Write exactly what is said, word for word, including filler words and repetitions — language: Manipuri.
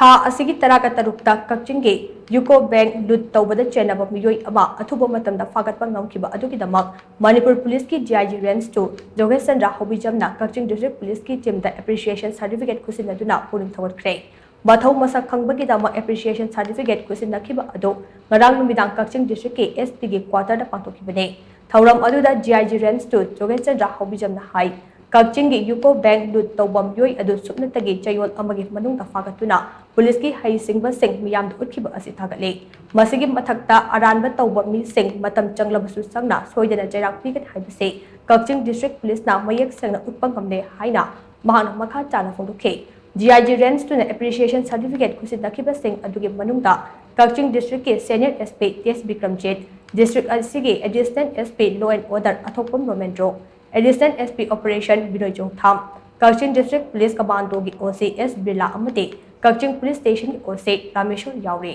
ꯊꯥ ꯑꯁꯤꯒꯤ ꯇꯔꯥꯒ ꯇꯔꯨꯛꯇ ꯀꯛꯆꯤꯡꯒꯤ ꯌꯨꯀꯣ ꯕꯦꯡꯛ ꯂꯨꯠ ꯇꯧꯕꯗ ꯆꯦꯟꯅꯕ ꯃꯤꯑꯣꯏ ꯑꯃ ꯑꯊꯨꯕ ꯃꯇꯝꯗ ꯐꯥꯒꯠꯄ ꯉꯝꯈꯤꯕ ꯑꯗꯨꯒꯤꯗꯃꯛ ꯃꯅꯤꯄꯨꯔ ꯄꯨꯂꯤꯁꯀꯤ D I G Range two ꯖꯣꯒꯦꯁ ꯆꯟꯗ꯭ꯔ ꯍꯧꯕꯤꯖꯝꯅ ꯀꯛꯆꯤꯡ ꯗꯤꯁꯇ꯭ꯔꯤꯛ ꯄꯨꯂꯤꯁꯀꯤ ꯇꯤꯝꯗ ꯑꯦꯄ꯭ꯔꯤꯁꯤꯌꯦꯁꯟ ꯁꯥꯔꯇꯤꯐꯤꯀꯦꯠ ꯈꯨꯠꯁꯤꯟꯅꯗꯨꯅ ꯄꯨꯛꯅꯤꯡ ꯊꯧꯒꯠꯈ꯭ꯔꯦ꯫ ꯃꯊꯧ ꯃꯁꯛ ꯈꯪꯕꯒꯤꯗꯃꯛ ꯑꯦꯄ꯭ꯔꯤꯁꯤꯌꯦꯁꯟ ꯁꯥꯔꯇꯤꯐꯤꯀꯦꯠ ꯈꯨꯠꯁꯤꯟꯅꯈꯤꯕ ꯑꯗꯨ ꯉꯔꯥꯡ ꯅꯨꯃꯤꯗꯥꯡ ꯀꯛꯆꯤꯡ ꯗꯤꯁꯇ꯭ꯔꯤꯛꯀꯤ S P ꯒꯤ ꯀ꯭ꯋꯥꯇꯔꯗ ꯄꯥꯡꯊꯣꯛꯈꯤꯕꯅꯤ꯫ ꯊꯧꯔꯝ ꯑꯗꯨꯗ D I G Range two ꯖꯣꯒꯦꯁ ꯆꯟꯗ꯭ꯔ ꯍꯧꯕꯤꯖꯝꯅ ꯍꯥꯏ, ꯀꯛꯆꯤꯡꯒꯤ ꯌꯨꯀꯣ ꯕꯦꯡꯛ ꯂꯨꯠ ꯇꯧꯕ ꯃꯤꯑꯣꯏ ꯑꯗꯨ ꯁꯨꯞꯅꯇꯒꯤ ꯆꯌꯣꯜ ꯑꯃꯒꯤ ꯃꯅꯨꯡꯗ ꯐꯥꯒꯠꯇꯨꯅ ꯄꯨꯂꯤꯁꯀꯤ ꯍꯩꯁꯤꯡꯕꯁꯤꯡ ꯃꯤꯌꯥꯝꯗ ꯎꯠꯈꯤꯕ ꯑꯁꯤ ꯊꯥꯒꯠꯂꯤ꯫ ꯃꯁꯤꯒꯤ ꯃꯊꯛꯇ ꯑꯔꯥꯟꯕ ꯇꯧꯕ ꯃꯤꯁꯤꯡ ꯃꯇꯝ ꯆꯪꯂꯕꯁꯨ ꯆꯪꯅ ꯁꯣꯏꯗꯅ ꯆꯩꯔꯥꯛ ꯄꯤꯒꯅꯤ ꯍꯥꯏꯕꯁꯤ ꯀꯛꯆꯤꯡ ꯗꯤꯁꯇ꯭ꯔꯤꯛ ꯄꯨꯂꯤꯁꯅ ꯃꯌꯦꯛ ꯁꯦꯡꯅ ꯎꯠꯄ ꯉꯝꯂꯦ ꯍꯥꯏꯅ ꯃꯍꯥꯛꯅ ꯃꯈꯥ ꯇꯥꯅ ꯐꯣꯡꯗꯣꯛꯈꯤ꯫ D I G Range two ꯅ ꯑꯦꯄ꯭ꯔꯤꯁꯤꯌꯦꯁꯟ ꯁꯥꯔꯇꯤꯐꯤꯀꯦꯠ ꯈꯨꯠꯁꯤꯟꯅꯈꯤꯕꯁꯤꯡ ꯑꯗꯨꯒꯤ ꯃꯅꯨꯡꯗ ꯀꯛꯆꯤꯡ ꯗꯤꯁꯇ꯭ꯔꯤꯛꯀꯤ senior S P T S Bikramjit, district ꯑꯁꯤꯒꯤ additional S P Law and Order ꯑꯊꯣꯛꯄꯝ Romendro, additional S P Operation Binoy Chongtham, Kakching district police ꯀꯃꯥꯟꯗꯣꯒꯤ O C S ꯕꯤꯔꯂꯥ ꯑꯃꯗꯤ ꯀꯛꯆꯤꯡ ꯄꯨꯂꯤꯁ ꯁ꯭ꯇꯦꯁꯟꯒꯤ O C ꯔꯥꯃꯦꯁꯣꯔ ꯌꯥꯎꯔꯤ꯫